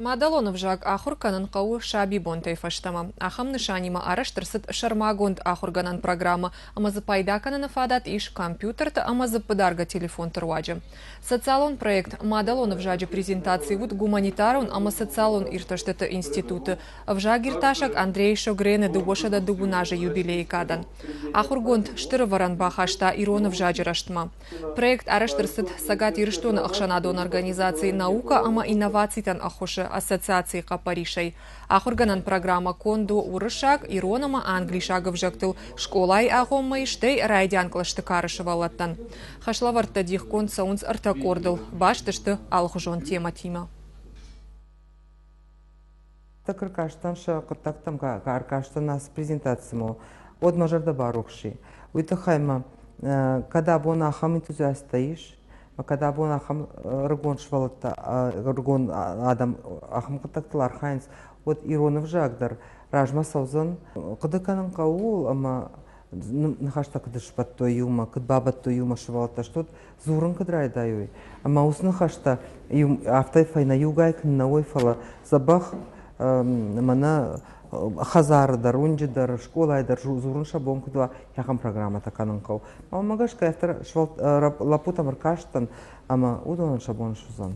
Мадӕлон ӕвзаг ахуыр кӕнын хъӕуы сабибонтӕй фӕстӕмӕ. Ахӕм нысанимӕ арӕзт ӕрцыд сӕрмагонд ахуыргӕнӕн программӕ ӕмӕ дзы пайда кӕныны фадат ис компьютерты ӕмӕ дзыппыдаргӕ телефонты руаджы. Социалон проект «Мадӕлон ӕвзаджы презентаци» уыд гуманитарон ӕмӕ социалон иртӕстыты институты ӕвзагиртасӕг Андрей Шогрены 220 азы юбилейы кадӕн. Ахуыргонд стыр ӕвӕрӕн бахаста ирон ӕвзаджы рӕзтмӕ. Проект арӕзт ӕрцыд Цӕгат Ирыстоны ӕхсӕнадон организаци «Наука ӕмӕ инновацитӕн ӕххуысы ассоциацийы хъӕппӕрисӕй. Ахуыргӕнӕн программӕ конд у уырыссаг, ирон ӕмӕ англисаг ӕвзӕгтыл скъолайы агъоммӕ стӕй райдиан кълӕсты кары сывӕллӕттӕн. Хӕслӕвӕрдтӕ дихгонд цӕуынц ӕртӕ къордыл, баст сты алыхуызон темӕтимӕ. Так ӕркастӕн сӕ хъуыддӕгтӕм, ӕркастӕн ацы презентацимӕ, уӕд мӕ зӕрдӕ барухс и. Уый тыххӕй мӕ кӕд абон ахӕм энтузиасттӕ ис, кӕд абон ахӕм ӕрыгон сывӕллӕттӕ, ӕрыгон адӕм ахӕм хъуыддӕгтыл архайынц, уӕд ирон ӕвзаг дӕр размӕ цӕудзӕн. Хъуыды кӕнын хъӕуы ууыл, ӕмӕ ныхӕстӕ куыд сбӕттой иумӕ, куыд бабӕттой иумӕ сывӕллӕттӕ, стут дзурын куыд райдайой. Ӕмӕ уыцы ныхӕстӕ афтӕ фӕйнӕ иугай куы нӕ уой, фӕлӕ дзӕбӕх мӕнӕ хӕдзары дӕр, уынджы дӕр, скъолайы дӕр дзурын сӕ бон куыд уа, ахӕм программӕтӕ кӕнын хъӕуы. Мӕнмӕ гӕсгӕ, афтӕ лӕппутӕм ӕркастӕн, ӕмӕ уыдонӕн сӕ бон суыдзӕн.